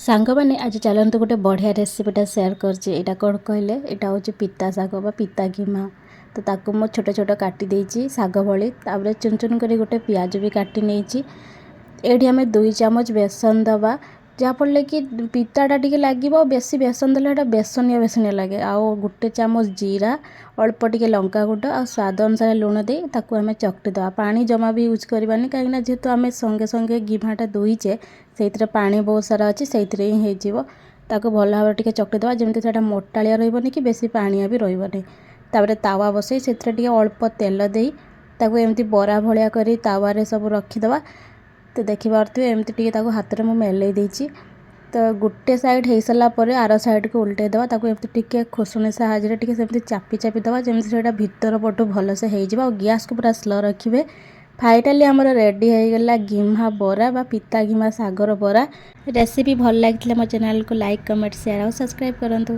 ସାଙ୍ଗମାନେ, ଆଜି ଚାଲନ୍ତୁ ଗୋଟେ ବଢ଼ିଆ ରେସିପିଟା ସେୟାର କରୁଛି। ଏଇଟା କ'ଣ କହିଲେ, ଏଇଟା ହେଉଛି ପିତା ଶାଗ ବା ପିତା ଘିମା। ତ ତାକୁ ମୁଁ ଛୋଟ ଛୋଟ କାଟି ଦେଇଛି ଶାଗ ଭଳି। ତାପରେ ଚୁନ ଚୁନ କରି ଗୋଟେ ପିଆଜ ବି କାଟି ନେଇଛି। ଏଇଠି ଆମେ 2 ଚାମଚ ବେସନ ଦେବା, ଯାହାଫଳରେ କି ପିତାଟା ଟିକେ ଲାଗିବ। ଆଉ ବେଶୀ ବେସନ ଦେଲେ ସେଇଟା ବେସନିଆ ବେସନିଆ ଲାଗେ। ଆଉ 1 ଚାମଚ ଜିରା, ଅଳ୍ପ ଟିକେ ଲଙ୍କା ଗୁଣ୍ଡ ଆଉ ସ୍ୱାଦ ଅନୁସାରେ ଲୁଣ ଦେଇ ତାକୁ ଆମେ ଚକଟି ଦେବା। ପାଣି ଜମା ବି ୟୁଜ୍ କରିବାନି, କାହିଁକିନା ଯେହେତୁ ଆମେ ସଙ୍ଗେ ସଙ୍ଗେ ଘିମାଟା ଧୋଇଛେ, ସେଇଥିରେ ପାଣି ବହୁତ ସାରା ଅଛି, ସେଇଥିରେ ହିଁ ହେଇଯିବ। ତାକୁ ଭଲ ଭାବରେ ଟିକେ ଚକଟି ଦେବା, ଯେମିତି ସେଇଟା ମୋଟାଳିଆ ରହିବନି କି ବେଶୀ ପାଣିଆ ବି ରହିବନି। ତାପରେ ତାୱା ବସେଇ ସେଥିରେ ଟିକେ ଅଳ୍ପ ତେଲ ଦେଇ ତାକୁ ଏମିତି ବରା ଭଳିଆ କରି ତାୱାରେ ସବୁ ରଖିଦେବା। ତ ଦେଖିପାରୁଥିବେ, ଏମିତି ଟିକେ ତାକୁ ହାତରେ ମୁଁ ମେଲେଇ ଦେଇଛି। ତ ଗୋଟେ ସାଇଡ଼୍ ହେଇସାରିଲା ପରେ ଆର ସାଇଡ଼୍କୁ ଉଲଟେଇ ଦେବା। ତାକୁ ଏମିତି ଟିକେ ଖୋସଣି ସାହାଯ୍ୟରେ ଟିକେ ସେମିତି ଚାପି ଚାପି ଦେବା, ଯେମିତି ସେଇଟା ଭିତର ପଟୁ ଭଲସେ ହେଇଯିବ। ଆଉ ଗ୍ୟାସ୍କୁ ପୁରା ସ୍ଲୋ ରଖିବେ। ଫାଇନାଲି ଆମର ରେଡ଼ି ହେଇଗଲା ଘିମା ବରା ବା ପିତା ଘିମା ଶାଗର ବରା। ରେସିପି ଭଲ ଲାଗିଥିଲେ ମୋ ଚ୍ୟାନେଲକୁ ଲାଇକ୍, କମେଣ୍ଟ, ସେୟାର ଆଉ ସବସ୍କ୍ରାଇବ୍ କରନ୍ତୁ।